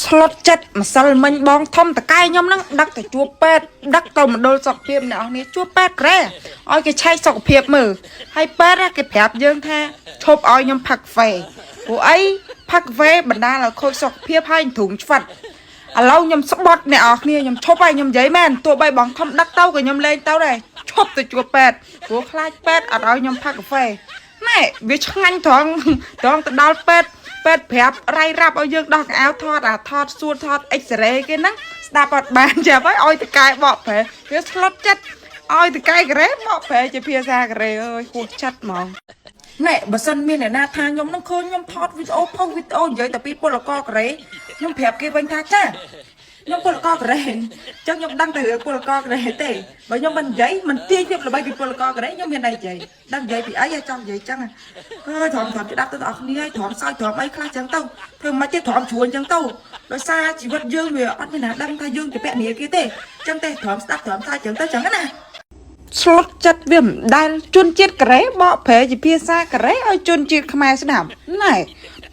ស្លុតចិត្តម្សិលមិញបងធំតកែខ្ញុំហ្នឹងដឹកទៅជួបពេទ្យដឹកទៅមណ្ឌលសុខភាពអ្នកនរគ្នាជួបពេទ្យក្រែឲ្យគេឆែកសុខភាពមើលហើយពេទ្យគេប្រាប់យើងថាឈប់ឲ្យខ្ញុំផឹកកាហ្វេព្រោះអីផឹកកាហ្វេបណ្ដាលឲ្យខូចសុខភាពហើយធុងឆ្វិតឥឡូវខ្ញុំស្បត់អ្នកនរគ្នាខ្ញុំឈប់ហើយខ្ញុំនិយាយមែនទោះបីបងធំដឹកទៅក៏ខ្ញុំលែងទៅដែរឈប់ទៅជួបពេទ្យព្រោះខ្លាចពេទ្យអត់ឲ្យខ្ញុំផឹកកាហ្វេណែវាឆ្ងាញ់ត្រង់ត្រង់ទៅដល់ពេទ្យ ពេទ្យប្រាប់រៃរាប់ឲ្យយើងដោះកៅអៅថតអាថតសួតថត X-ray គេហ្នឹងស្ដាប់អត់បានចាប់ហើយឲ្យតកែបកប្រែវាស្លុតចិត្តឲ្យតកែការ៉េបកប្រែជាភាសាការ៉េអើយហួសចិត្តហ្មងណែបើសិនមានអ្នកណាថាខ្ញុំនឹងឃើញខ្ញុំថតវីដេអូផុសវីដេអូនិយាយតែពីពលករកូរ៉េខ្ញុំប្រាប់គេវិញថាចាខ្ញុំពលករកូរ៉េអញ្ចឹងខ្ញុំដឹងតែរឿងពលករកូរ៉េទេបើខ្ញុំមិននិយាយមិនទាញភាពល្បីពីពលករកូរ៉េខ្ញុំមានតែនិយាយដឹងនិយាយពីអីឲ្យចង់និយាយចឹងហើយទ្រាំទ្រាំច្បាប់ទៅដល់គ្នាហើយទ្រាំសើចទ្រាំអីខ្លះចឹងទៅធ្វើមិនទេទ្រាំជ្រួញចឹងទៅដោយសារជីវិតយើងវាអត់មានណាដឹងថាយើងជាពណ៌នាគេទេចឹងទេទ្រាំស្ដាប់ទ្រាំសើចចឹងទៅចឹងណា ស្លុតចិត្តវាមិនដែលជនជាតិកូរ៉េបកប្រែជាភាសាកូរ៉េឲ្យជនជាតិខ្មែរស្ដាប់ណែ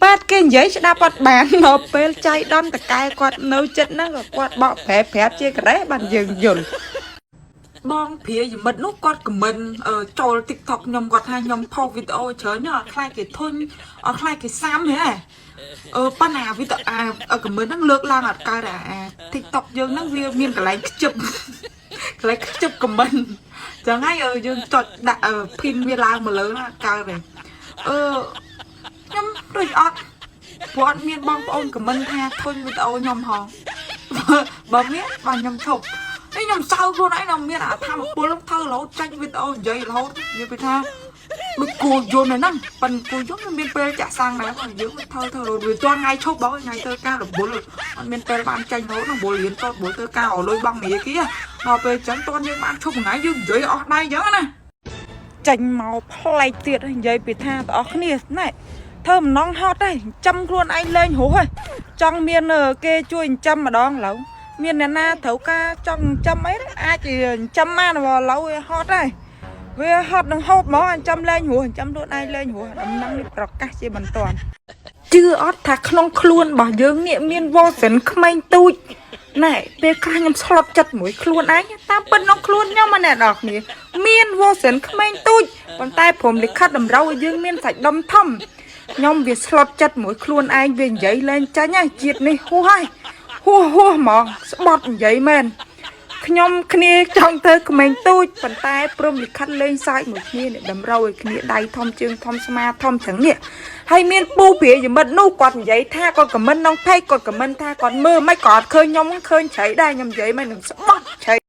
ប៉ាតគេនិយាយស្ដាប់អត់បានដល់ពេលចៃដន្យតកែគាត់នៅចិត្តហ្នឹងក៏គាត់បកប្រែប្រាប់ជាកូរ៉េបានយើងយល់បងព្រាយមិត្តនោះគាត់ comment ចូល TikTok ខ្ញុំគាត់ថាខ្ញុំផុសវីដេអូច្រើនណាស់អត់ខ្លាចគេធុញអត់ខ្លាចគេសាំហ៎អឺប៉ុន្តែវីដេអូអា comment ហ្នឹងលើកឡើងអត់កើតអា TikTok យើងហ្នឹងវាមានកន្លែងខ្ជិប កន្លែងខ្ជិប comment ចឹងហើយយើងចុចដាក់ pin វាឡើងមកលើណាកើតទេអឺខ្ញុំដូចអត់ព្រោះអត់មានបងប្អូន comment ថាធុញវីដេអូខ្ញុំហងបើមានបាទខ្ញុំឈប់នេះខ្ញុំសៅខ្លួនឯងដល់មានអាធម្មពលធ្វើរហូតចាញ់វីដេអូនិយាយរហូតនិយាយពីថាដូចគោយន្តហ្នឹងប៉ិនគោយន្តវាមានពេលចាក់សាំងដែរយើងធ្វើធ្វើរហូតវាទាន់ថ្ងៃឈប់បងថ្ងៃធ្វើការរវល់អត់មានពេលបានចាញ់រហូតហ្នឹងរវល់រៀនតតរវល់ធ្វើការអលុយបងនីគេដល់ពេលចឹងតន់យើងបានឈប់មួយថ្ងៃយើងនិយាយអស់ដៃចឹងណា ចាញ់មកប្លែកទៀតនិយាយពីថាបងប្អូនគ្នាណែធ្វើម្ដងហត់ទេចិញ្ចឹមខ្លួនឯងលេងរស់ហ៎ចង់មានគេជួយចិញ្ចឹមម្ដងឥឡូវមានអ្នកណាត្រូវការចង់ចិញ្ចឹមអីអាចចិញ្ចឹមបានបើឥឡូវវាហត់ហើយវាហត់នឹងហូបហ្មងចិញ្ចឹមលេងរស់ចិញ្ចឹមខ្លួនឯងលេងរស់ដំណឹងនេះប្រកាសជាបន្ទាន់ជឿអត់ថាក្នុងខ្លួនរបស់យើងនេះមានវ៉សិនក្មេងទូចណែពេលខ្លះខ្ញុំស្លុតចិត្តមួយខ្លួនឯងតាមពិតក្នុងខ្លួនខ្ញុំណាអ្នកនរគ្នាមានវ៉សិនក្មេងទូចប៉ុន្តែព្រមលិខិតតម្រូវឲ្យយើងមានសាច់ដុំធំខ្ញុំវាស្លុតចិត្តមួយខ្លួនឯងវានិយាយលែងចាញ់ហើយជាតិនេះហួសហើយហួសហួសហ្មងស្បត់និយាយមែនខ្ញុំគ្នាចង់ធ្វើក្មេងទូចប៉ុន្តែព្រមលិខិតលេងសើចមួយគ្នានេះតម្រូវឲ្យគ្នាដៃធំជើងធំស្មាធំចឹងនេះហើយមានពូព្រាយមិត្តនោះគាត់និយាយថាគាត់ comment ក្នុង page គាត់ comment ថាគាត់មើលមិនក៏អត់ឃើញខ្ញុំឃើញជ្រៃដែរខ្ញុំនិយាយមិននឹងស្បត់ជ្រៃ។